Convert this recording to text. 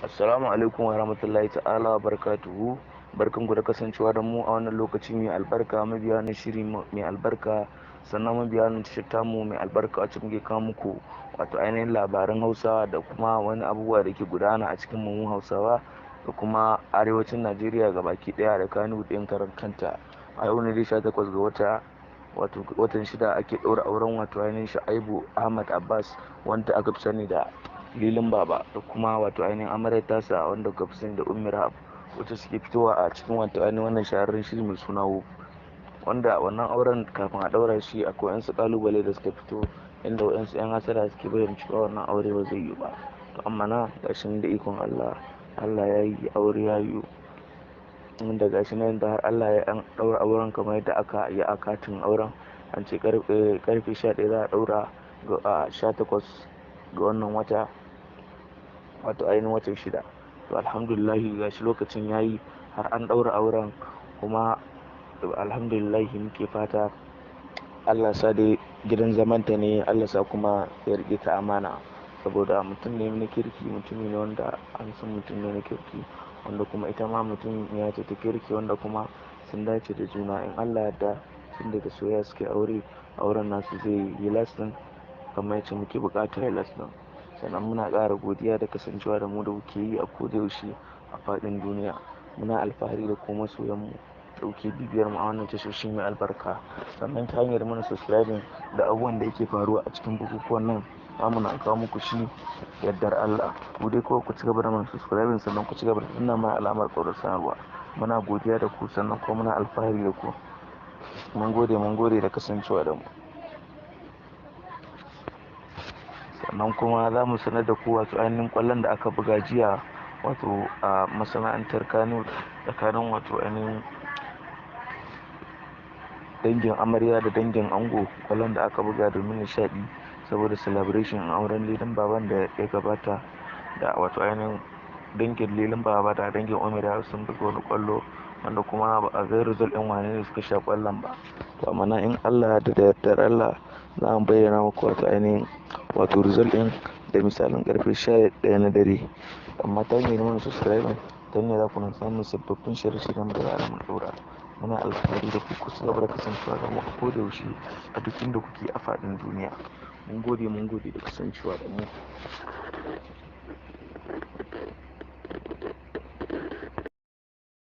Assalamu alaikum wa rahmatullahi ta'ala wa barakatuhu. Barkanku da kasancewa da mu a wannan lokaci mai albarka, mabiya wannan shiri mai albarka, sannan mabiya wannan tashar tamu mai albarka wacce muke kawo muku wato ainihin labaran Hausa da kuma wani abubuwa da ke gudana a cikin mu Hausawa da kuma arewacin Najeriya gabaki ɗaya da Kannywood ɗin karan kanta. A yau ne dai 18 ga wata, wato watan shida, ake ɗaura auren wato ainihin Shu'aibu Ahmad Abbas, wanda aka fi sani da Lilin Baba, da kuma wato ainihin amaryar tasa wanda aka fi sani da Ummi Rahab, wacce suke fitowa a cikin wato ainihin wannan shahararren shiri mai suna Wuf. Wanda wannan auren, kafin a ɗaura shi, akwai wasu ƙalubale da suka fito, inda waɗansu 'yan hasada suke bayyana cewa wannan aure ba zai yiwu ba. To amma na gashi nan da ikon Allah, Allah ya yi aure ya yiwu, wanda gashi nan da har Allah ya an ɗaura auren kamar yadda aka yi a katin auren. An ce karfe 11 za a ɗaura ga 18 ga wannan wata, wato ainihin watan shida. To alhamdulillahi, gashi lokacin ya yi har an ɗaura auren, kuma alhamdulillahi muke fata Allah sa dai gidan zamanta ne, Allah sa kuma ya riƙe ta amana, saboda mutum ne na kirki, mutum ne wanda an san mutum ne na kirki, wanda kuma ita ma mutum ya ce ta kirki, wanda kuma sun dace da juna. In Allah yarda, tun daga soyayya suke aure, auren nasu zai yi lasting kamar yacce muke buƙata ya lasting. Sannan muna ƙara godiya da kasancewa da mu da kuke yi a koda yaushe a faɗin duniya. Muna alfahari da kuma masoyan mu da kuke bibiyar mu a wannan tashoshi mai albarka, sannan ta hanyar mana subscribing da abubuwan da yake faruwa a cikin bukukuwan nan za mu na kawo muku shi yardar Allah. Ku dai kawai ku ci gaba da mana subscribing, sannan ku ci gaba da danna mana alamar ƙarar sanarwa. Muna godiya da ku, sannan kuma muna alfahari da ku. Mun gode, mun gode da kasancewa da mu. Sannan kuma za mu sanar da ku wato ainihin ƙwallon da aka buga jiya, wato a masana'antar Kano, tsakanin wato ainihin dangin amarya da dangin ango, ƙwallon da aka buga domin nishaɗi saboda celebration auren Lilin Baban da ya gabata, da wato ainihin dangin Lilin Baba da dangin Ummi sun buga wani ƙwallo, wanda kuma ba a ga result ɗin wane ne suka sha ƙwallon ba. To amma na in Allah da yardar Allah za mu bayyana muku wato ainihin wato result ɗin da misalin karfe 11 na dare. Amma ta hanyar mana subscribing, ta hanyar za ku na samun sababbin shirye-shiryen da zarar mun ɗaura. Muna alfahari da ku, ku ci gaba da kasancewa da mu a koda yaushe a duk inda kuke a faɗin duniya. Mun gode, mun gode da kasancewa da mu.